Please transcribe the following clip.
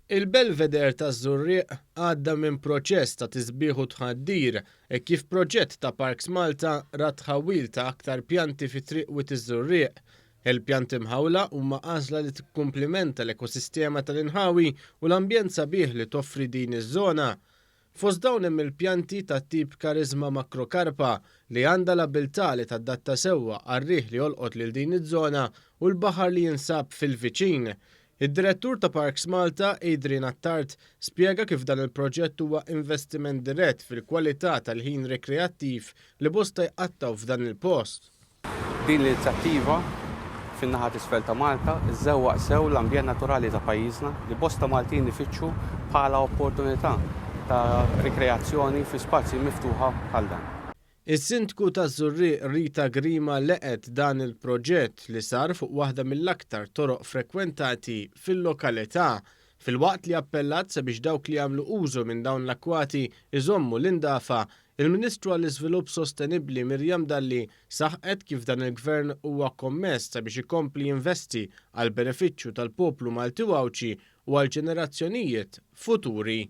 Il-Belvedere taż-Żurrieq għadda minn proċess ta' tisbiħ u tħaddir hekk kif proġett ta' Parks Malta ra tħawwil ta' aktar pjanti fi Triq Wied iż-Żurrieq. Il-pjanti mħawla huma għażla li tikkumplimenta l-ekosistema tal-inħawi u l-ambjent sabiħ li toffri din iż-żona. Fost dawn hemm il-pjanti tat-tip Charisma macrocarpa li għandha l-abiltà li tadatta sewwa għar-riħ li jolqot lil din iż-żona u l-baħar li jinsab fil-viċin. Id-Direttur ta' Parks Malta, Adrian Attard, spjega kif dan il-proġett huwa investiment dirett fil-kwalità tal-ħin rekreattiv li bosta jqattgħu f'dan il-post. Din l-inizjattiva fin-naħa t'isfel ta' Malta żżewwaq sew l-ambjent naturali ta' pajjiżna li bosta Maltin ifittxu bħala opportunità ta' rikreazzjoni fi spazji miftuħa bħal dan. Is-Sindku taż-Żurrieq Rita Grima leqgħet dan il-proġett li sar fuq waħda mill-aktar toroq frekwentati fil-lokalità, filwaqt li appellat sabiex dawk li jagħmlu użu minn dawn l-akkwati jżommu l-indafa. Il-Ministru għall-Iżvilupp Sostenibbli Miriam Dalli saħqet kif dan il-Gvern huwa kommess sabiex ikompli jinvesti għall-benefiċċju tal-poplu Malti u Għawdxi u għall-ġenerazzjonijiet futuri.